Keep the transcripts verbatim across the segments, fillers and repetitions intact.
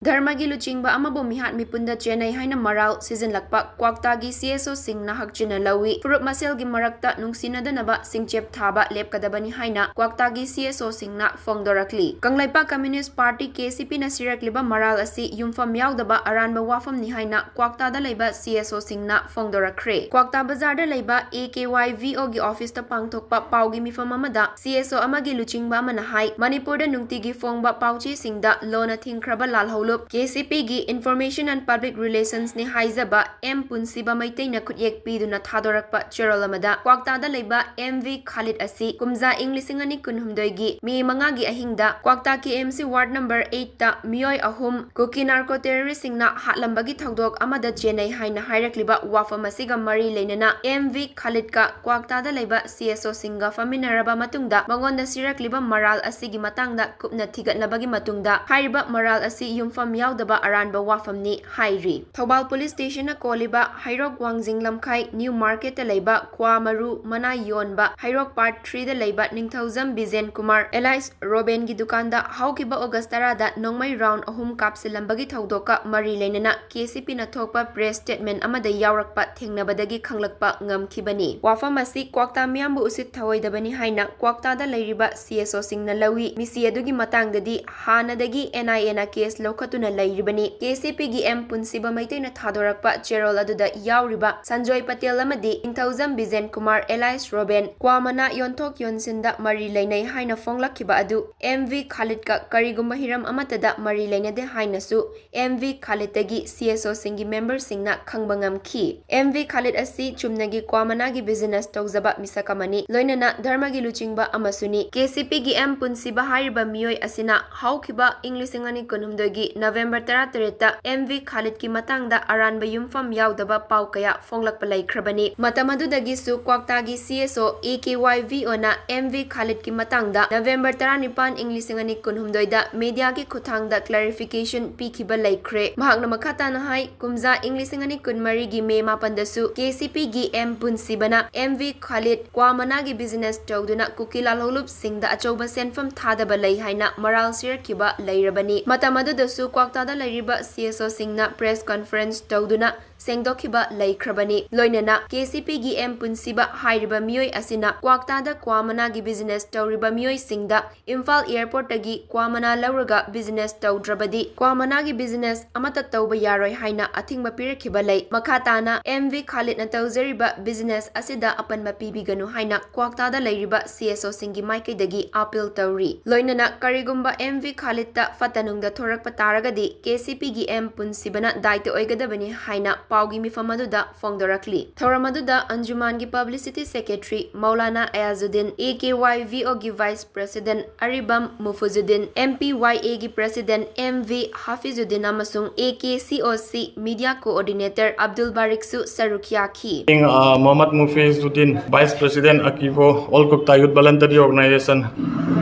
ꯙꯔꯃꯒꯤ ꯂꯨꯆꯤꯡꯕ ꯑꯃꯕꯨ ꯃꯤꯍꯥꯠ ꯃꯤꯄꯨꯟꯗ ꯆꯦꯟꯅꯩ ꯍꯥꯏꯅ ꯃꯔꯥꯜ ꯁꯤꯖꯤꯜꯂꯛꯄ ꯀ꯭ꯋꯥꯛꯇꯥꯒꯤ C S Oꯁꯤꯡꯅ ꯍꯛꯆꯤꯟꯅ ꯂꯧꯏ꯫ ꯐꯨꯔꯨꯞ ꯃꯁꯦꯜꯒꯤ ꯃꯔꯛꯇ ꯅꯨꯡꯁꯤꯅꯗꯅꯕ ꯁꯤꯡꯆꯦꯞ ꯊꯥꯕ ꯂꯦꯞꯀꯗꯕꯅꯤ ꯍꯥꯏꯅ ꯀ꯭ꯋꯥꯛꯇꯥꯒꯤ C S Oꯁꯤꯡꯅ ꯐꯣꯡꯗꯣꯔꯛꯂꯤ꯫ Kangleipak Communist Party, K C Pꯅ ꯁꯤꯔꯛꯂꯤꯕ ꯃꯔꯥꯜ ꯑꯁꯤ ꯌꯨꯝꯐꯝ ꯌꯥꯎꯗꯕ ꯑꯔꯥꯟꯕ ꯋꯥꯐꯝꯅꯤ ꯍꯥꯏꯅ ꯀ꯭ꯋꯥꯛꯇꯥꯗ ꯂꯩꯕ C S Oꯁꯤꯡꯅ ꯐꯣꯡꯗꯣꯔꯛꯈ꯭ꯔꯦ꯫ ꯀ꯭ꯋꯥꯛꯇꯥ ꯕꯖꯥꯔꯗ ꯂꯩꯕ A K Y V Oꯒꯤ officeꯇ ꯄꯥꯡꯊꯣꯛꯄ ꯄꯥꯎꯒꯤ ꯃꯤꯐꯝ ꯑꯃꯗ C S O ꯑꯃꯒꯤ ꯂꯨꯆꯤꯡꯕ ꯑꯃꯅ ꯍꯥꯏ, ꯃꯅꯤꯄꯨꯔꯗ ꯅꯨꯡꯇꯤꯒꯤ ꯐꯣꯡꯕ ꯄꯥꯎꯆꯦꯁꯤꯡꯗ ꯂꯣꯅ ꯊꯤꯡꯈ꯭ꯔꯕ ꯂꯥꯜꯍꯧꯂꯨꯞ K C Pꯒꯤ Information and Public Relationsꯅꯤ ꯍꯥꯏꯖꯕ M ꯄꯨꯟꯁꯤꯕ ꯃꯩꯇꯩꯅ ꯈꯨꯠꯌꯦꯛ ꯄꯤꯗꯨꯅ ꯊꯥꯗꯣꯔꯛꯄ ꯆꯦꯔꯣꯜ ꯑꯃꯗ ꯀ꯭ꯋꯥꯛꯇꯥꯗ ꯂꯩꯕ M V Khalid ꯑꯁꯤ ꯀꯨꯝꯖꯥ ꯏꯪ ꯂꯤꯁꯤꯡ ꯑꯅꯤ ꯀꯨꯟꯍꯨꯝꯗꯣꯏꯒꯤ May ꯃꯉꯥꯒꯤ ꯑꯍꯤꯡꯗ ꯀ꯭ꯋꯥꯛꯇꯥ K M C ward number eightꯇ ꯃꯤꯑꯣꯏ ꯑꯍꯨꯝ ꯀꯨꯀꯤ narco terroristꯁꯤꯡꯅ ꯍꯥꯠꯂꯝꯕꯒꯤ ꯊꯧꯗꯣꯛ ꯑꯃꯗ ꯆꯦꯟꯅꯩ ꯍꯥꯏꯅ ꯍꯥꯏꯔꯛꯂꯤꯕ ꯋꯥꯐꯝ ꯑꯁꯤꯒ ꯃꯔꯤ ꯂꯩꯅꯅ M V Khalidꯀ ꯀ꯭ꯋꯥꯛꯇꯥꯗ ꯂꯩꯕ C S Oꯁꯤꯡꯒ ꯐꯝꯃꯤꯟꯅꯔꯕ ꯃꯇꯨꯡꯗ ꯃꯉꯣꯟꯗ ꯁꯤꯔꯛꯂꯤꯕ ꯃꯔꯥꯜ ꯑꯁꯤꯒꯤ ꯃꯇꯥꯡꯗ ꯀꯨꯞꯅ ꯊꯤꯒꯠꯂꯕꯒꯤ ꯃꯇꯨꯡꯗ ꯍꯥꯏꯔꯤꯕ ꯃꯔꯥꯜ ꯑꯁꯤ ꯌꯨꯝꯐꯝ ꯌꯥꯎꯗꯕ ꯑꯔꯥꯟꯕ ꯋꯥꯐꯝꯅꯤ ꯍꯥꯏꯔꯤ꯫ ꯊꯧꯕꯥꯜ Police Stationꯅ ꯀꯣꯜꯂꯤꯕ ꯍꯩꯔꯣꯛ ꯋꯥꯡꯖꯤꯡ ꯂꯝꯈꯥꯏ New Marketꯇ ꯂꯩꯕ ꯀ꯭ꯋꯥ ꯃꯔꯨ ꯃꯅꯥ ꯌꯣꯟꯕ ꯍꯩꯔꯣꯛ Part Threeꯗ ꯂꯩꯕ ꯅꯤꯡꯊꯧꯖꯝ ꯕꯤꯖꯦꯟ ꯀꯨꯃꯥꯔ alias ꯔꯣꯕꯦꯟꯒꯤ ꯗꯨꯀꯥꯟꯗ ꯍꯧꯈꯤꯕ August ꯇꯔꯥꯗ ꯅꯣꯡꯃꯩ round ꯑꯍꯨꯝ ꯀꯥꯞꯁꯤꯜꯂꯝꯕꯒꯤ ꯊꯧꯗꯣꯛꯀ ꯃꯔꯤ ꯂꯩꯅꯅ K C Pꯅ ꯊꯣꯛꯄ press statement ꯑꯃꯗ ꯌꯥꯎꯔꯛꯄ ꯊꯦꯡꯅꯕꯗꯒꯤ ꯈꯪꯂꯛꯄ ꯉꯝꯈꯤꯕꯅꯤ꯫ ꯋꯥꯐꯝ ꯑꯁꯤ ꯀ꯭ꯋꯥꯛꯇꯥ ꯃꯤꯌꯥꯝꯕꯨ ꯎꯁꯤꯠ ꯊꯑꯣꯏꯗꯕꯅꯤ ꯍꯥꯏꯅ ꯀ꯭ꯋꯥꯛꯇꯥꯗ ꯂꯩꯔꯤꯕ C S Oꯁꯤꯡꯅ ꯂꯧꯏ꯫ ꯃꯤꯁꯤ ꯑꯗꯨꯒꯤ ꯃꯇꯥꯡꯗꯗꯤ ꯍꯥꯟꯅꯗꯒꯤ N I Aꯅ case ꯂꯧꯈꯠꯇꯨꯅ ꯂꯩꯔꯤꯕꯅꯤ꯫ K C Pꯒꯤ M ꯄꯨꯟꯁꯤꯕ ꯃꯩꯇꯩꯅ ꯊꯥꯗꯣꯔꯛꯄ ꯆꯦꯔꯣꯜ ꯑꯗꯨꯗ ꯌꯥꯎꯔꯤꯕ ꯁꯟꯖꯣꯏ ꯄꯇꯦꯜ ꯑꯃꯗꯤ ꯅꯤꯡꯊꯧꯖꯝ ꯕꯤꯖꯦꯟ ꯀꯨꯃꯥꯔ alias ꯔꯣꯕꯦꯟ ꯀ꯭ꯋꯥ ꯃꯅꯥ ꯌꯣꯟꯊꯣꯛ ꯌꯣꯟꯁꯤꯟꯗ ꯃꯔꯤ ꯂꯩꯅꯩ ꯍꯥꯏꯅ ꯐꯣꯡꯂꯛꯈꯤꯕ ꯑꯗꯨ M V Khalidꯀ ꯀꯔꯤꯒꯨꯝꯕ ꯍꯤꯔꯝ ꯑꯃꯠꯇꯗ ꯃꯔꯤ ꯂꯩꯅꯗꯦ ꯍꯥꯏꯅꯁꯨ M V Khalidꯇꯒꯤ C S Oꯁꯤꯡꯒꯤ memberꯁꯤꯡꯅ ꯈꯪꯕ ꯉꯝꯈꯤ꯫ M V Khalid ꯑꯁꯤ ꯆꯨꯝꯅꯒꯤ ꯀ꯭ꯋꯥ ꯃꯅꯥꯒꯤ business ꯇꯧꯖꯕ ꯃꯤꯁꯛ ꯑꯃꯅꯤ, ꯂꯣꯏꯅꯅ ꯙꯔꯃꯒꯤ ꯂꯨꯆꯤꯡꯕ ꯑꯃꯁꯨꯅꯤ꯫ K C Pꯒꯤ M ꯄꯨꯟꯁꯤꯕ ꯍꯥꯏꯔꯤꯕ ꯃꯤꯑꯣꯏ ꯑꯁꯤꯅ ꯍꯧꯈꯤꯕ ꯏꯪ ꯂꯤꯁꯤꯡ ꯑꯅꯤ ꯀꯨꯟꯍꯨꯝꯗꯣꯏꯒꯤ November ꯇꯔꯥꯇꯔꯦꯠꯇ M V Khalidꯀꯤ ꯃꯇꯥꯡꯗ ꯑꯔꯥꯟꯕ ꯌꯨꯝꯐꯝ ꯌꯥꯎꯗꯕ ꯄꯥꯎ ꯀꯌꯥ ꯐꯣꯡꯂꯛꯄ ꯂꯩꯈ꯭ꯔꯕꯅꯤ꯫ ꯃꯇꯝ ꯑꯗꯨꯗꯒꯤꯁꯨ ꯀ꯭ꯋꯥꯛꯇꯥꯒꯤ C S O A K Y V Oꯅ M V Khalidꯀꯤ ꯃꯇꯥꯡꯗ November ꯇꯔꯥꯅꯤꯄꯥꯟ ꯏꯪ ꯂꯤꯁꯤꯡ ꯑꯅꯤ ꯀꯨꯟꯍꯨꯝꯗꯣꯏꯗ mediaꯒꯤ ꯈꯨꯠꯊꯥꯡꯗ clarification ꯄꯤꯈꯤꯕ ꯂꯩꯈ꯭ꯔꯦ꯫ ꯃꯍꯥꯛꯅ ꯃꯈꯥ ꯇꯥꯅ ꯍꯥꯏ, ꯀꯨꯝꯖꯥ ꯏꯪ ꯂꯤꯁꯤꯡ ꯑꯅꯤ ꯀꯨꯟꯃꯔꯤꯒꯤ May ꯃꯥꯄꯟꯗꯁꯨ K C Pꯒꯤ M ꯄꯨꯟꯁꯤꯕꯅ M V Khalid ꯀ꯭ꯋꯥ ꯃꯅꯥꯒꯤ business ꯇꯧꯗꯨꯅ ꯀꯨꯀꯤ ꯂꯥꯜꯍꯧꯂꯨꯞꯁꯤꯡꯗ ꯑꯆꯧꯕ ꯁꯦꯟꯐꯝ ꯊꯥꯗꯕ ꯂꯩ ꯍꯥꯏꯅ ꯃꯔꯥꯜ ꯁꯤꯔꯛꯈꯤꯕ ꯂꯩꯔꯕꯅꯤ꯫ ꯃꯇꯝ ꯑꯗꯨꯗꯁꯨ ꯀ꯭ꯋꯥꯛꯇꯥꯗ ꯂꯩꯔꯤꯕ ꯁꯤ ꯑꯦꯁ ꯑꯣꯁꯤꯡꯅ ꯄ꯭ꯔꯦꯁ ꯀꯟꯐꯔꯦꯟꯁ ꯇꯧꯗꯨꯅ ꯁꯦꯡꯗꯣꯛꯈꯤꯕ ꯂꯩꯈ꯭ꯔꯕꯅꯤ꯫ ꯂꯣꯏꯅꯅ ꯀꯦ ꯁꯤ ꯄꯤꯒꯤ ꯑꯦꯝ ꯄꯨꯟꯁꯤꯕ ꯍꯥꯏꯔꯤꯕ ꯃꯤꯑꯣꯏ ꯑꯁꯤꯅ ꯀ꯭ꯋꯥꯛꯇꯥꯗ ꯀ꯭ꯋꯥ ꯃꯅꯥꯒꯤ ꯕꯤꯖꯤꯅꯦꯁ ꯇꯧꯔꯤꯕ ꯃꯤꯑꯣꯏꯁꯤꯡꯗ ꯏꯝꯐꯥꯜ ꯑꯦꯌꯔꯄꯣꯔꯠꯇꯒꯤ ꯀ꯭ꯋꯥ ꯃꯅꯥ ꯂꯧꯔꯒ ꯕꯤꯖꯤꯅꯦꯁ ꯇꯧꯗ꯭ꯔꯕꯗꯤ ꯀ꯭ꯋꯥ ꯃꯅꯥꯒꯤ ꯕꯤꯖꯤꯅꯦꯁ ꯑꯃꯠꯇ ꯇꯧꯕ ꯌꯥꯔꯣꯏ ꯍꯥꯏꯅ ꯑꯊꯤꯡꯕ ꯄꯤꯔꯛꯈꯤꯕ ꯂꯩ꯫ ꯃꯈꯥ ꯇꯥꯅ ꯑꯦꯝ ꯚꯤ ꯈꯥꯂꯤꯠꯅ ꯇꯧꯖꯔꯤꯕ ꯕꯤꯖꯤꯅꯦꯁ ꯑꯁꯤꯗ ꯑꯄꯟꯕ ꯄꯤꯕꯤꯒꯅꯨ ꯍꯥꯏꯅ ꯀ꯭ꯋꯥꯛꯇꯥꯗ ꯂꯩꯔꯤꯕ ꯁꯤ ꯑꯦꯁ ꯑꯣꯁꯤꯡꯒꯤ ꯃꯥꯏꯀꯩꯗꯒꯤ ꯑꯄꯤꯜ ꯇꯧꯔꯤ꯫ ꯂꯣꯏꯅꯅ ꯀꯔꯤꯒꯨꯝꯕ ꯑꯦꯝ ꯚꯤ ꯈꯥꯂꯤꯠꯇ ꯐꯠꯇ ꯅꯨꯡꯗ ꯊꯣꯔꯛꯄ ꯇꯥꯔꯒꯗꯤ ꯀꯦ ꯁꯤ ꯄꯤꯒꯤ ꯑꯦꯝ ꯄꯨꯟꯁꯤꯕꯅ ꯗꯥꯏꯇ ꯑꯣꯏꯒꯗꯕꯅꯤ ꯍꯥꯏꯅ ꯄꯥꯎꯒꯤ ꯃꯤꯐꯝ ꯑꯗꯨꯗ ꯐꯣꯡꯗꯣꯔꯛꯂꯤ꯫ ꯊꯧꯔꯝ ꯑꯗꯨꯗ ꯑꯟꯖꯨꯃꯥꯟꯒꯤ publicity secretary Maulana Ayazuddin, A K Y V ꯑꯣꯒꯤ vice president Aribam Mufizuddin, M P Y ꯑꯦꯒꯤ ꯄ꯭ꯔꯦꯁꯤꯗꯦꯟꯠ ꯑꯦꯝ ꯚꯤ ꯍꯥꯐꯤꯖꯨꯗꯤꯟ ꯑꯃꯁꯨꯡ ꯑꯦ ꯀꯦ ꯁꯤ ꯑꯣ ꯁꯤ ꯃꯤꯗꯤꯌꯥ ꯀꯣꯑꯣꯔꯗꯤꯅꯦꯇꯔ ꯑꯕꯗꯨꯜ ꯕꯥꯔꯤꯛꯁꯨ ꯁꯔꯨꯛ ꯌꯥꯈꯤ꯫ ꯑ, ꯃꯣꯍꯝꯃꯗ ꯃꯨꯐꯤꯖꯨꯗꯤꯟ, ꯚꯥꯏꯁ ꯄ꯭ꯔꯦꯁꯤꯗꯦꯟꯠ ꯑꯀꯤꯕꯣ, ꯑꯣꯜ ꯀꯨꯛꯇꯥ ꯌꯨꯠ ꯚꯣꯂꯟꯇꯔꯤ ꯑꯣꯔꯒꯅꯥꯏꯖꯦꯁꯟ꯫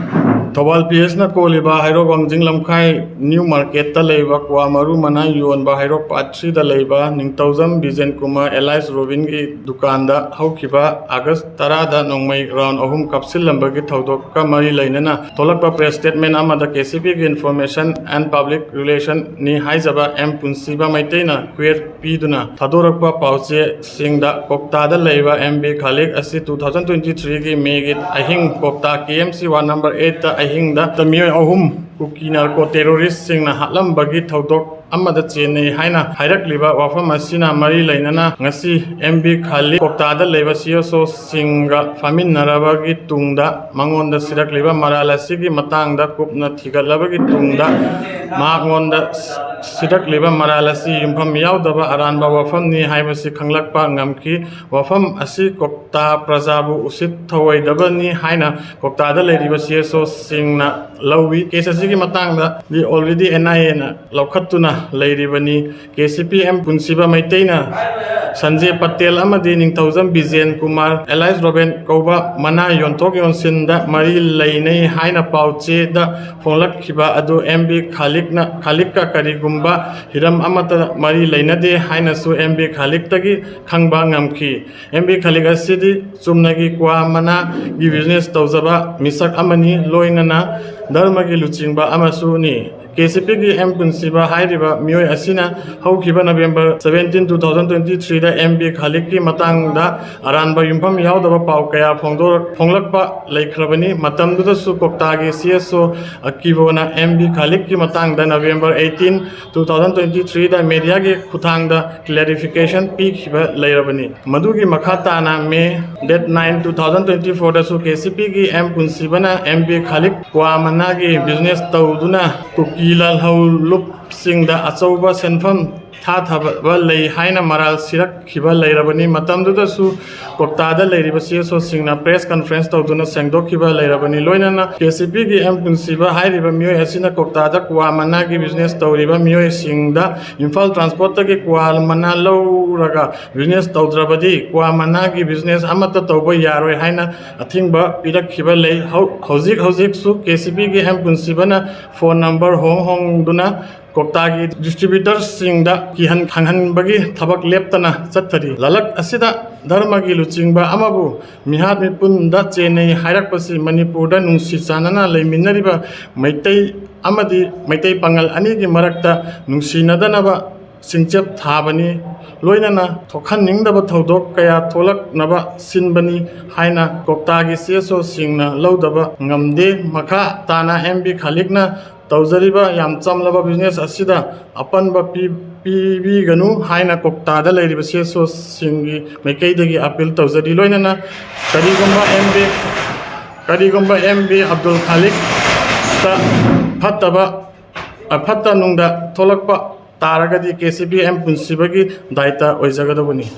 ꯊꯧꯕꯥꯜ ꯄꯤ ꯑꯦꯁꯅ ꯀꯣꯜꯂꯤꯕ ꯍꯩꯔꯣꯛ ꯋꯥꯡꯖꯤꯡ ꯂꯝꯈꯥꯏ ꯅ꯭ꯌꯨ ꯃꯥꯔꯀꯦꯠꯇ ꯂꯩꯕ ꯀ꯭ꯋꯥ ꯃꯔꯨ ꯃꯅꯥ ꯌꯣꯟꯕ ꯍꯩꯔꯣꯛ ꯄꯥꯔꯠ ꯊ꯭ꯔꯤꯗ ꯂꯩꯕ ꯅꯤꯡꯊꯧꯖꯝ ꯕꯤꯖꯦꯟ ꯀꯨꯃꯥꯔ ꯑꯦꯂꯥꯏꯁ ꯔꯣꯕꯤꯟꯒꯤ ꯗꯨꯀꯥꯟꯗ ꯍꯧꯈꯤꯕ ꯑꯥꯒꯁ ꯇꯔꯥꯗ ꯅꯣꯡꯃꯩ ꯔꯥꯎꯟ ꯑꯍꯨꯝ ꯀꯥꯞꯁꯤꯜꯂꯝꯕꯒꯤ ꯊꯧꯗꯣꯛꯀ ꯃꯔꯤ ꯂꯩꯅꯅ ꯊꯣꯛꯂꯛꯄ ꯄ꯭ꯔꯦꯁ ꯁ꯭ꯇꯦꯠꯃꯦꯟ ꯑꯃꯗ ꯀꯦ ꯁꯤ ꯄꯤꯒꯤ ꯏꯟꯐꯣꯔꯃꯦꯁꯟ ꯑꯦꯟ ꯄꯕ꯭ꯂꯤꯛ ꯔꯤꯂꯦꯁꯟꯅꯤ ꯍꯥꯏꯖꯕ ꯑꯦꯝ ꯄꯨꯟꯁꯤꯕ ꯃꯩꯇꯩꯅ ꯀ꯭ꯋꯦꯠ ꯄꯤꯗꯨꯅ ꯊꯥꯗꯣꯔꯛꯄ ꯄꯥꯎꯆꯦꯁꯤꯡꯗ ꯀꯣꯛꯇꯥꯗ ꯂꯩꯕ ꯑꯦꯝ ꯕꯤ ꯈꯥꯂꯤꯛ ꯑꯁꯤ ꯇꯨ ꯊꯥꯎꯖꯟ ꯇ꯭ꯋꯦꯟꯇꯤ ꯊ꯭ꯔꯤꯒꯤ ꯃꯦꯒꯤ ꯑꯍꯤꯡ ꯀꯣꯛꯇꯥ ꯀꯦ ꯑꯦꯝ ꯁꯤ ꯋꯥꯔꯗ ꯅꯝꯕꯔ ꯑꯩꯠꯇ ꯑꯍꯤꯡꯗ ꯃꯤꯑꯣꯏ ꯑꯍꯨꯝ ꯀꯨꯀꯤ ꯅꯥꯔꯀꯣ ꯇꯦꯔꯣꯔꯤꯁꯁꯤꯡꯅ ꯍꯥꯠꯂꯝꯕꯒꯤ ꯊꯧꯗꯣꯛ ꯑꯃꯗ ꯆꯦꯟꯅꯩ ꯍꯥꯏꯅ ꯍꯥꯏꯔꯛꯂꯤꯕ ꯋꯥꯐꯝ ꯑꯁꯤꯅ ꯃꯔꯤ ꯂꯩꯅꯅ ꯉꯁꯤ ꯑꯦꯝ ꯕꯤ ꯈꯥꯂꯤꯛ ꯀꯣꯛꯇꯥꯗ ꯂꯩꯕ ꯁꯤ ꯑꯦꯁ ꯑꯣꯁꯤꯡꯒ ꯐꯝꯃꯤꯟꯅꯔꯕꯒꯤ ꯇꯨꯡꯗ ꯃꯉꯣꯟꯗ ꯁꯤꯔꯛꯂꯤꯕ ꯃꯔꯥꯜ ꯑꯁꯤꯒꯤ ꯃꯇꯥꯡꯗ ꯀꯨꯞꯅ ꯊꯤꯒꯠꯂꯕꯒꯤ ꯇꯨꯡꯗ ꯃꯍꯥꯛꯉꯣꯟꯗ ꯁꯤꯔꯛꯂꯤꯕ ꯃꯔꯥꯜ ꯑꯁꯤ ꯌꯨꯝꯐꯝ ꯌꯥꯎꯗꯕ ꯑꯔꯥꯟꯕ ꯋꯥꯐꯝꯅꯤ ꯍꯥꯏꯕꯁꯤ ꯈꯪꯂꯛꯄ ꯉꯝꯈꯤ꯫ ꯋꯥꯐꯝ ꯑꯁꯤ ꯀꯣꯛꯇꯥ ꯄ꯭ꯔꯖꯥꯕꯨ ꯎꯁꯤꯠ ꯊꯧꯑꯣꯏꯗꯕꯅꯤ ꯍꯥꯏꯅ ꯀꯣꯛꯇꯥꯗ ꯂꯩꯔꯤꯕ ꯁꯤ ꯑꯦꯁ ꯑꯣꯁꯤꯡꯅ ꯂꯧꯏ꯫ ꯀꯦꯁ ꯑꯁꯤꯒꯤ ꯃꯇꯥꯡꯗꯗꯤ already ꯑꯦꯟ ꯑꯥꯏ ꯑꯦꯅ ꯂꯧꯈꯠꯇꯨꯅ ꯂꯩꯔꯤꯕꯅꯤ꯫ ꯀꯦ ꯁꯤ ꯄꯤ ꯑꯦꯝ ꯄꯨꯟꯁꯤꯕ ꯃꯩꯇꯩꯅ ꯁꯟꯖꯦ ꯄꯇꯦꯜ ꯑꯃꯗꯤ ꯅꯤꯡꯊꯧꯖꯝ ꯕꯤꯖꯦꯟ ꯀꯨꯃꯥꯔ ꯑꯦꯂꯥꯏꯁ ꯔꯣꯕꯦꯟ ꯀꯧꯕ ꯃꯅꯥ ꯌꯣꯟꯊꯣꯛ ꯌꯣꯟꯁꯤꯟꯗ ꯃꯔꯤ ꯂꯩꯅꯩ ꯍꯥꯏꯅ ꯄꯥꯎ ꯆꯦꯗ ꯐꯣꯡꯂꯛꯈꯤꯕ ꯑꯗꯨ ꯑꯦꯝ ꯕꯤ ꯈꯥꯂꯤꯛꯅ, ꯈꯥꯂꯤꯛꯀ ꯀꯔꯤꯒꯨꯝꯕ ꯍꯤꯔꯝ ꯑꯃꯠꯇ ꯃꯔꯤ ꯂꯩꯅꯗꯦ ꯍꯥꯏꯅꯁꯨ ꯑꯦꯝ ꯕꯤ ꯈꯥꯂꯤꯛꯇꯒꯤ ꯈꯪꯕ ꯉꯝꯈꯤ꯫ ꯑꯦꯝ ꯕꯤ ꯈꯥꯂꯤꯛ ꯑꯁꯤꯗꯤ ꯆꯨꯝꯅꯒꯤ ꯀ꯭ꯋꯥ ꯃꯅꯥꯒꯤ ꯕꯤꯖꯤꯅꯦꯁ ꯇꯧꯖꯕ ꯃꯤꯁꯛ ꯑꯃꯅꯤ, ꯂꯣꯏꯅꯅ ꯙꯔꯃꯒꯤ ꯂꯨꯆꯤꯡꯕ ꯑꯃꯁꯨꯅꯤ꯫ ꯀꯦ ꯁꯤ ꯄꯤꯒꯤ ꯑꯦꯝ ꯄꯨꯟꯁꯤꯕ ꯍꯥꯏꯔꯤꯕ ꯃꯤꯑꯣꯏ ꯑꯁꯤꯅ ꯍꯧꯈꯤꯕ November seventeen, two thousand twenty three ꯗ ꯑꯦꯝ ꯕꯤ ꯈꯥꯂꯤꯛꯀꯤ ꯃꯇꯥꯡꯗ ꯑꯔꯥꯟꯕ ꯌꯨꯝꯐꯝ ꯌꯥꯎꯗꯕ ꯄꯥꯎ ꯀꯌꯥ ꯐꯣꯡꯗꯣꯔꯛ-, ꯐꯣꯡꯂꯛꯄ ꯂꯩꯈ꯭ꯔꯕꯅꯤ꯫ ꯃꯇꯝꯗꯨꯗꯁꯨ ꯀꯣꯛꯇꯥꯒꯤ ꯁꯤ ꯑꯦꯁ ꯑꯣ ꯑꯀꯤꯕꯣꯅ ꯑꯦꯝ ꯕꯤ ꯈꯥꯂꯤꯛꯀꯤ ꯃꯇꯥꯡꯗ November eighteen, two thousand twenty three ꯗ ꯃꯦꯗꯤꯌꯥꯒꯤ ꯈꯨꯠꯊꯥꯡꯗ clarification ꯄꯤꯈꯤꯕ ꯂꯩꯔꯕꯅꯤ꯫ ꯃꯗꯨꯒꯤ ꯃꯈꯥ ꯇꯥꯅ May date nine, two thousand twenty four ꯗꯁꯨ ꯀꯦ ꯁꯤ ꯄꯤꯒꯤ ꯑꯦꯝ ꯄꯨꯟꯁꯤꯕꯅ ꯑꯦꯝ ꯕꯤ ꯈꯥꯂꯤꯛ ꯀ꯭ꯋꯥ ꯃꯅꯥꯒꯤ business ꯇꯧꯗꯨꯅ ꯀꯨꯀꯤ ꯂꯥꯜꯍꯧꯂꯨꯞꯁꯤꯡꯗ ꯑꯆꯧꯕ ꯁꯦꯟꯐꯝ ꯊꯥꯊꯕ ꯂꯩ ꯍꯥꯏꯅ ꯃꯔꯥꯜ ꯁꯤꯔꯛꯈꯤꯕ ꯂꯩꯔꯕꯅꯤ꯫ ꯃꯇꯝꯗꯨꯗꯁꯨ ꯀꯣꯛꯇꯥꯗ ꯂꯩꯔꯤꯕ ꯁꯤ ꯑꯦꯁ ꯑꯣꯁꯤꯡꯅ press conference ꯇꯧꯗꯨꯅ ꯁꯦꯡꯗꯣꯛꯈꯤꯕ ꯂꯩꯔꯕꯅꯤ꯫ ꯂꯣꯏꯅꯅ ꯀꯦ ꯁꯤ ꯄꯤꯒꯤ ꯑꯦꯝ ꯄꯨꯟꯁꯤꯕ ꯍꯥꯏꯔꯤꯕ ꯃꯤꯑꯣꯏ ꯑꯁꯤꯅ ꯀꯣꯛꯇꯥꯗ ꯀ꯭ꯋꯥ ꯃꯅꯥꯒꯤ business ꯇꯧꯔꯤꯕ ꯃꯤꯑꯣꯏꯁꯤꯡꯗ ꯏꯝꯐꯥꯜ transport ꯇꯒꯤ ꯀ꯭ꯋꯥ ꯃꯅꯥ ꯂꯧꯔꯒ business ꯇꯧꯗ꯭ꯔꯕꯗꯤ ꯀ꯭ꯋꯥ ꯃꯅꯥꯒꯤ business ꯑꯃꯠꯇ ꯇꯧꯕ ꯌꯥꯔꯣꯏ ꯍꯥꯏꯅ ꯑꯊꯤꯡꯕ ꯄꯤꯔꯛꯈꯤꯕ ꯂꯩ꯫ ꯍꯧ-, ꯍꯧꯖꯤꯛ ꯍꯧꯖꯤꯛꯁꯨ ꯀꯦ ꯁꯤ ꯄꯤꯒꯤ ꯑꯦꯝ ꯄꯨꯟꯁꯤꯕꯅ phone number ꯍꯣꯡ ꯍꯣꯡꯗꯨꯅ ꯀꯣꯛꯇꯥꯒꯤ distributor ꯁꯤꯡꯗ ꯀꯤꯍꯟ ꯈꯪꯍꯟꯕꯒꯤ ꯊꯕꯛ ꯂꯦꯞꯇꯅ ꯆꯠꯊꯔꯤ꯫ ꯂꯂꯛ ꯑꯁꯤꯗ ꯙꯔꯃꯒꯤ ꯂꯨꯆꯤꯡꯕ ꯑꯃꯕꯨ ꯃꯤꯍꯥꯠ ꯃꯤꯄꯨꯟꯗ ꯆꯦꯟꯅꯩ ꯍꯥꯏꯔꯛꯄꯁꯤ ꯃꯅꯤꯄꯨꯔꯗ ꯅꯨꯡꯁꯤ ꯆꯥꯟꯅꯅ ꯂꯩꯃꯤꯟꯅꯔꯤꯕ ꯃꯩꯇꯩ ꯑꯃꯗꯤ ꯃꯩꯇꯩ ꯄꯥꯉꯜ ꯑꯅꯤꯒꯤ ꯃꯔꯛꯇ ꯅꯨꯡꯁꯤꯅꯗꯅꯕ ꯆꯤꯡꯆꯦꯞ ꯊꯥꯕꯅꯤ꯫ ꯂꯣꯏꯅꯅ ꯊꯣꯛꯍꯟꯅꯤꯡꯗꯕ ꯊꯧꯗꯣꯛ ꯀꯌꯥ ꯊꯣꯛꯂꯛꯅꯕ ꯁꯤꯟꯕꯅꯤ ꯍꯥꯏꯅ ꯀꯣꯛꯇꯥꯒꯤ ꯁꯤ ꯑꯦꯁ ꯑꯣꯁꯤꯡꯅ ꯂꯧꯗꯕ ꯉꯝꯗꯦ꯫ ꯃꯈꯥ ꯇꯥꯅ ꯑꯦꯝ ꯕꯤ ꯈꯥꯂꯤꯛꯅ ꯇꯧꯖꯔꯤꯕ ꯌꯥꯝ ꯆꯝꯂꯕ business ꯑꯁꯤꯗ ꯑꯄꯟꯕ ꯄꯤ-, ꯄꯤꯕꯤꯒꯅꯨ ꯍꯥꯏꯅ ꯀꯣꯛꯇꯥꯗ ꯂꯩꯔꯤꯕ ꯁꯤ ꯑꯦꯁ ꯑꯣꯁꯤꯡꯒꯤ ꯃꯥꯏꯀꯩꯗꯒꯤ appeal ꯇꯧꯖꯔꯤ꯫ ꯂꯣꯏꯅꯅ ꯀꯔꯤꯒꯨꯝꯕ ꯑꯦꯝ ꯕꯤ, ꯀꯔꯤꯒꯨꯝꯕ ꯑꯦꯝ ꯕꯤ ꯑꯕꯗꯨꯜ ꯈꯥꯂꯤꯛꯇ ꯐꯠꯇꯕ, ꯑ, ꯐꯠꯇ ꯅꯨꯡꯗ ꯊꯣꯛꯂꯛꯄ ꯇꯥꯔꯒꯗꯤ ꯀꯦ ꯁꯤ ꯄꯤ ꯑꯦꯝ ꯄꯨꯟꯁꯤꯕꯒꯤ ꯗꯥꯏꯇ ꯑꯣꯏꯖꯒꯗꯧꯕꯅꯤ꯫